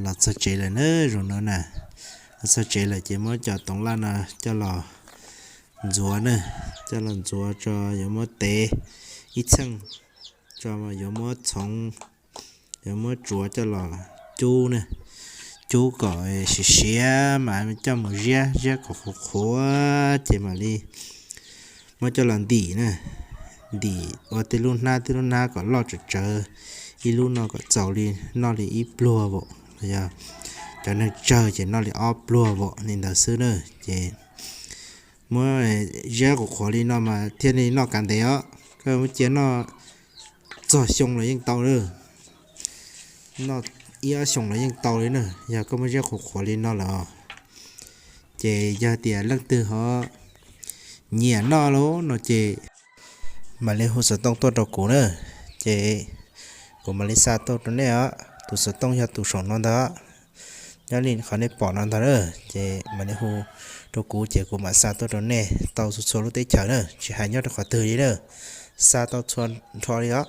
Los txog tsev lawm na, zoo no na. Los txog tsev lawm ces muab cov toov laj no coj los ntxuav na, coj los ntxuav tso, yuav muab tev ib txheej tso, yuav muab txhoov, yuav muab tsuav coj los cub na, cub kom siav siav mas coj mus ziab, ziab kom qhuav qhuav ces mam li muab coj los ntim na, ntim ua tej lub hnab tej lub hnab kom loj tsawv tsawv, ib lub no kom txaus li noj li ib pluag vaum, yog cov neeg tsawg ces noj li ob pluag vaum li ntawd xwb na. Ces muab ziab qhuav qhuav li no mas thiaj li noj kav ntev os. Koj muab cia noj txog xyoo los yeej tau lawm, noj ib ob xyoos los yeej tau li na, yog koj muab ziab qhuav qhuav li no lawm os. Ces yog tias leej twg ho nyiam noj lawm no ces mam li hu xov tooj tuaj rau kuv na, ces kuv mam li xa tuaj rau nej os. Tus xov tooj yog tus saum no ntag, nyob li qhov nej pom no ntag na, ces mam li hu rau kuv ces kuv mam xa tuaj rau nej tau txhua txhua lub teb chaws na, tsis hais nyob rau qhov twg li na, xa tau txhua nrho li os.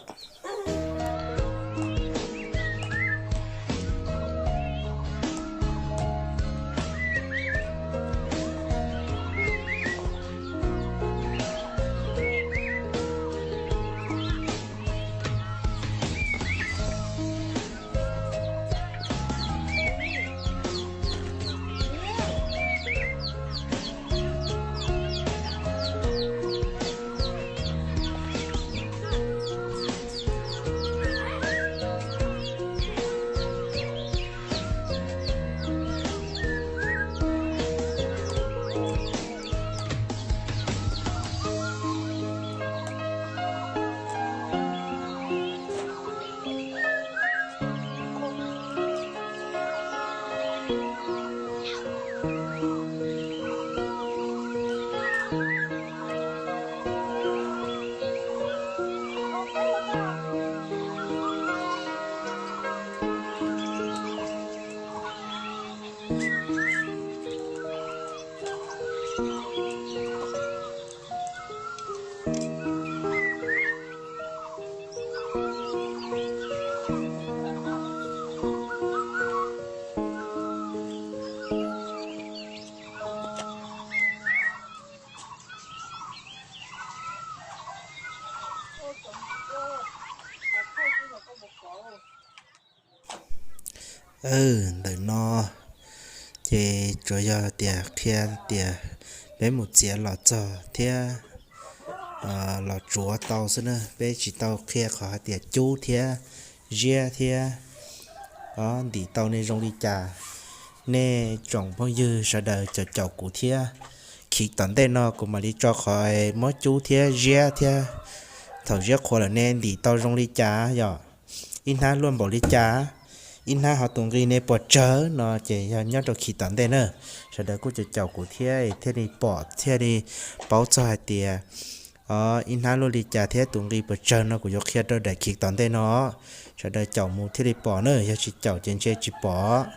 Ntawm no ces tsuas yog tias qhia tias peb mus txiav los txog thiab los tsuav tau xwb na, peb tsis tau qhia qhov hais tias cub thiab ziab thiab ntim tau nej zoo li cas. Nej tsoom phooj ywg sawv daws caum caum kuv thiab, khiv tom ntej no kuv mam li tso qhov muab cub thiab ziab thiab, thaum ziab qhuav lawm nej ntim tau zoo li cas yom. Ib hnab luaj npaum li cas, ib hnab ho tus nqi nej puas tsawg no ces yog nyob rau khiv tom ntej na. Sawv daws kuj caum caum kuv thiab thiaj li pom thiaj li paub txog hais tias ib hnab luaj li cas thiab tus nqi puas tsawg no kuv yuav qhia rau daim khiv tom ntej no. Sawv daws caum mus thiaj li pom na, yog tsis caum ces ntshe tsis pom.